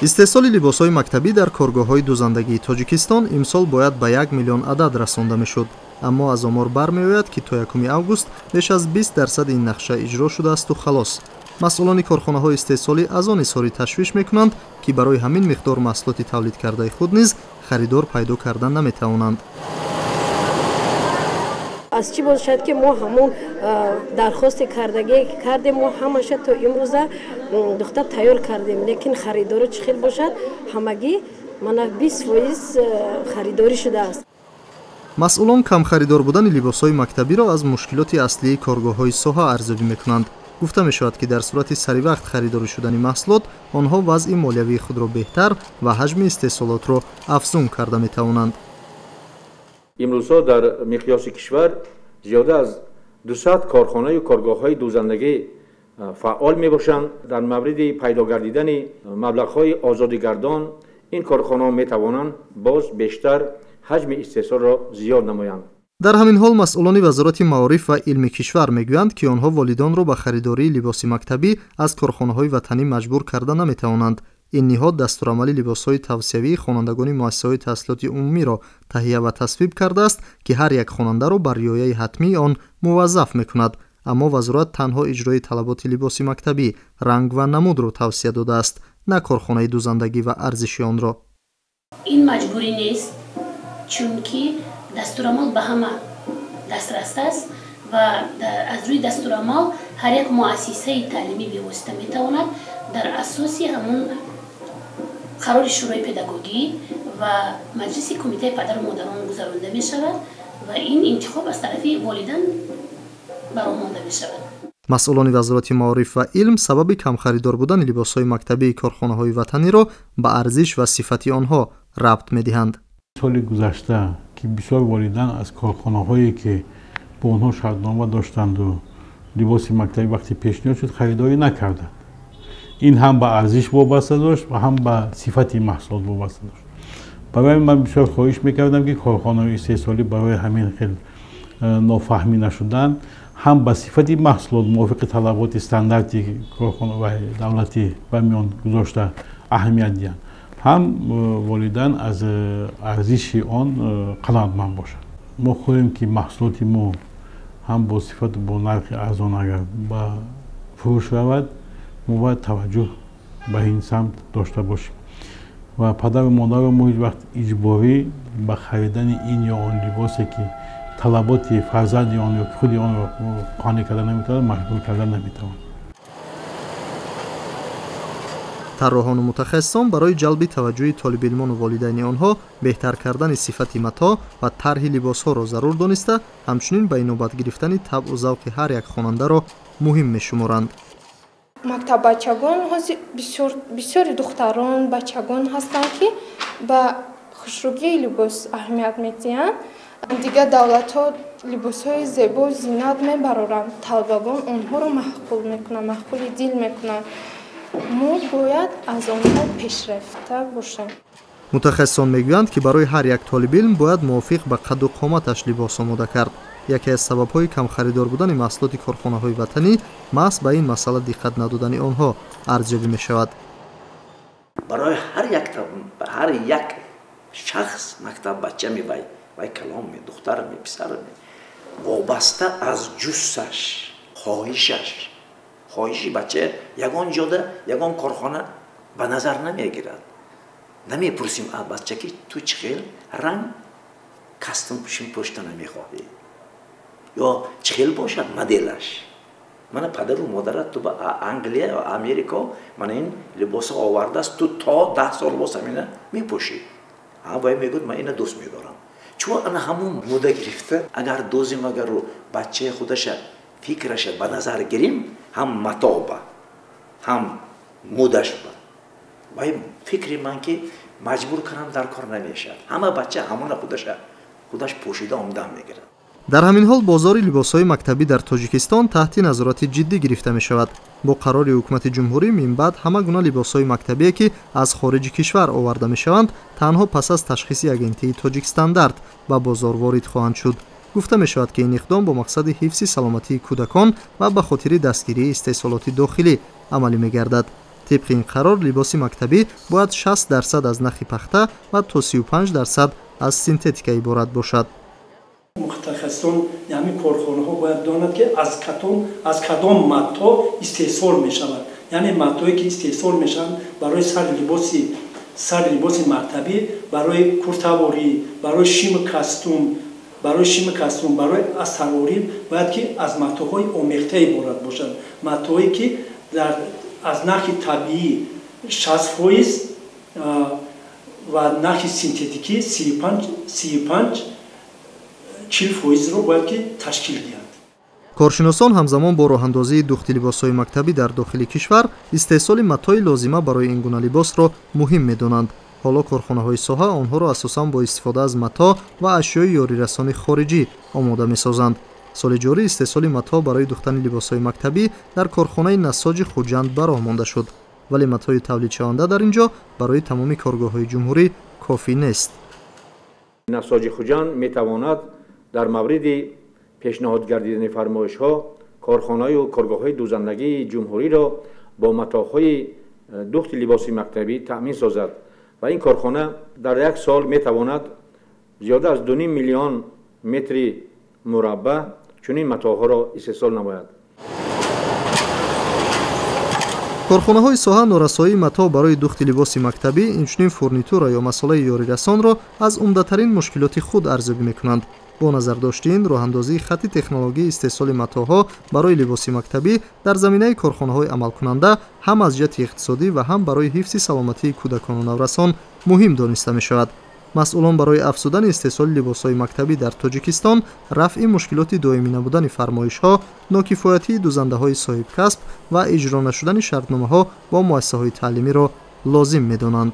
Истеҳсоли либосҳои мактабӣ дар коргоҳҳои дӯзандагии Тоҷикистон имсол бояд ба 1 миллион адад расонда мешуд. Аммо аз омор бармеояд, ки то 1 август беш аз 20% ин нақша иҷро шудаасту халос. Масъулони корхонаҳои истеҳсолӣ аз он изҳори ташвиш мекунанд, ки барои ҳамин миқдор маҳсулоти тавлид кардаи худ низ харидор пайдо карда наметавонанд. Аз чӣ бошад, ки мо ҳамон дархости кардагие ки кардем, мо ҳамаша то имрӯза духта тайёр кардем, лекин харидорӣ чӣ хел бошад, ҳамагӣ мана 20% харидорӣ шудааст. Масъулон камхаридор будани либосҳои мактабиро аз мушкилоти аслии коргоҳҳои соҳа арзёбӣ мекунанд. Гуфта мешавад, ки дар сурати саривақт харидорӣ шудани маҳсулот онҳо вазъи молиявии худро беҳтар ва ҳаҷми истеҳсолотро афзун карда метавонанд. Имрӯзҳо дар миқёси кишвар зиёда аз 200 корхонаю коргоҳҳои дӯзандагӣ фаъол мебошанд. Дар мавриди пайдо гардидани маблағҳои озодигардон ин корхонаҳо метавонанд боз бештар ҳаҷми истеҳсолро зиёд намоянд. Дар ҳамин ҳол масъулони Вазорати маориф ва илми кишвар мегӯянд, ки онҳо волидонро ба харидории либоси мактабӣ аз корхонаҳои ватанӣ маҷбур карда наметавонанд. Ин ниҳод дастурамали либосҳои тавсиявии хонандагони муассисаҳои таҳсилоти умумиро таҳия ва тасвиб кардааст, ки ҳар як хонандаро бар риояи ҳатмии он муваззаф мекунад. Аммо вазорат танҳо иҷрои талаботи либоси мактабӣ, ранг ва намудро тавсия додааст, на корхонаи дӯзандагӣ ва арзиши онро. Ин маҷбурӣ нест, чунки дастурамал ба ҳама дастрас аст ва аз рӯи дастурамал ҳар як муассисаи таълимӣ бевосита метавонад дар асоси ҳамон қарори Шӯрои педагогӣ ва маҷлиси кумитаи падару модарон гузаронда мешавад ва ин интихоб аз тарафи волидан бароҳ монда мешавад. Масъулони Вазорати маориф ва илм сабаби камхаридор будани либосҳои мактабии корхонаҳои ватаниро ба арзиш ва сифати онҳо рабт медиҳанд. Соли гузашта, ки бисёр волидан аз корхонаҳое, ки бо онҳо шартнома доштанду либоси мактабӣ вақте пешниҳод шуд, харидорӣ накарданд. Ин ҳам ба арзиш вобаста дошт ва ҳам ба сифати маҳсулот вобаста дошт. Барои ман бисёр хоҳиш мекардам, ки корхонаҳои истеҳсолӣ барои ҳамин хел нофаҳмӣ нашудан ҳам ба сифати маҳсулот мувофиқи талаботи стандарти корхона ва давлатӣ ба миён гузошта аҳамият диҳанд, ҳам волидан аз арзиши он қаноатманд бошанд. Мо хоҳем, ки маҳсулоти мо ҳам бо сифату бо нархи арзон агар ба фурӯш равад, мо бояд таваҷҷӯҳ ба ин самт дошта бошем ва падару модарро мо ҳеҷ вақт иҷборӣ ба харидани ин ё он либосе, ки талаботи фарзанди он ё худи онро қонеъ карда наметавонад, маҷбур карда наметавонад. Тарроҳону мутахассисон барои ҷалби таваҷҷӯҳи толибилмону волидайни онҳо беҳтар кардани сифати матоъ ва тарҳи либосҳоро зарур дониста, ҳамчунин ба инобат гирифтани табъу завқи ҳар як хонандаро муҳим мешуморанд. Мактаббачагон ҳозир бисёри духтарон, бачагон ҳастанд, ки ба хушрӯгии либос аҳамият медиҳанд. Дигар давлатҳо либосҳои зебо зинат мебароранд, талабагон онҳоро маъқул мекунанд, маъқули дил мекунанд. Мо бояд аз онҳо пешрафта бошем. Мутахассисон мегӯянд, ки барои ҳар як толибилм бояд мувофиқ ба қадду қоматаш либос омода кард. Яке аз сабабҳои камхаридор будани маҳсулоти корхонаҳои ватанӣ маҳз ба ин масъала диққат надодани онҳо арзёбӣ мешавад. Барои ҳар як шахс мактаббача мевай, вай калон ме, духтар ме, писар ме, вобаста аз ҷуссаш, хоҳишаш. Хоҳиши бача ягон ҷода, ягон корхона ба назар намегирад. Намепурсим аз бача, ки ту чӣ хел ранг кастум шим пӯшта намехоҳӣ ё чӣ хел бошад моделаш. Мана падару модарат ту ба Англия ё Америко мана ин либосо овардааст, ту то 10 сол боз ҳамина мепӯшӣ. Вай мегӯяд, ман ина дӯст медорам. Чун ана ҳамун муда гирифта, агар дозим агару бачаи худаша фикраша ба назар гирим, ҳам матоба, ҳам мудашба, вай фикри ман, ки маҷбур кунам дар кор намешавад. Ҳама бача ҳамона худаша худаш пӯшида омдан мегирад. Дар ҳамин ҳол бозори либосҳои мактабӣ дар Тоҷикистон таҳти назорати ҷиддӣ гирифта мешавад. Бо қарори ҳукумати ҷумҳурӣ минбаъд ҳама гуна либосҳои мактабие, ки аз хориҷи кишвар оварда мешаванд, танҳо пас аз ташхиси агентии Тоҷикстандарт ба бозор ворид хоҳанд шуд. Гуфта мешавад, ки ин иқдом бо мақсади ҳифзи саломатии кӯдакон ва ба хотири дастгирии истеҳсолоти дохилӣ амалӣ мегардад. Тибқи ин қарор либоси мактабӣ бояд 60% аз нахи пахта ва то 35% аз синтетика иборат бошад. Мутахассисон ҳамин корхонаҳо бояд донанд, ки аз кадом матто истеҳсол мешавад. Яъне маттое ки истеҳсол мешаванд барои сари либоси мактабӣ, барои куртаворӣ, барои шиму костюм, барои астарворӣ бояд ки аз матоҳои омехта иборат бошанд. Матоҳое ки аз нахи табиӣ 60% ва нахи синтетикӣ 35-40%-ро бояд ки ташкил диҳанд. Коршиносон ҳамзамон бо роҳандозии духти либосҳои мактабӣ дар дохили кишвар истеҳсоли матои лозима барои ин гуна либосро муҳим медонанд. Ҳоло корхонаҳои соҳа онҳоро асосан бо истифода аз матоъ ва ашёи ёрирасони хориҷӣ омода месозанд. Соли ҷорӣ истеҳсоли матоъ барои духтани либосҳои мактабӣ дар корхонаи Насоҷи Хуҷанд ба роҳ монда шуд, вале матои тавлидшаванда дар ин ҷо барои тамоми коргоҳҳои ҷумҳурӣ кофӣ нест. Насоҷи Хуҷанд метавонад дар мавриди пешниҳод гардидани фармоишҳо корхонаю коргоҳҳои дӯзандагии ҷумҳуриро бо матоъҳои духти либоси мактабӣ таъмин созад ва ин корхона дар як сол метавонад зиёда аз 2,5 миллион метри мураббаъ чунин матоъҳоро истеҳсол намояд. Корхонаҳои соҳа норасоии матоъ барои духти либоси мактабӣ, инчунин фурнитура ё масолаи ёрирасонро аз умдатарин мушкилоти худ арзёбӣ мекунанд. Бо назардошти ин роҳандозии хатти технологияи истеҳсоли матоъҳо барои либоси мактабӣ дар заминаи корхонаҳои амалкунанда ҳам аз ҷиҳати иқтисодӣ ва ҳам барои ҳифзи саломатии кӯдакону наврасон муҳим дониста мешавад. Масъулон барои афзудани истеҳсоли либосҳои мактабӣ дар Тоҷикистон, рафъи мушкилоти доимӣ набудани фармоишҳо, нокифоятии дӯзандаҳои соҳибкасб ва иҷро нашудани шартномаҳо бо муассисаҳои таълимиро лозим медонанд.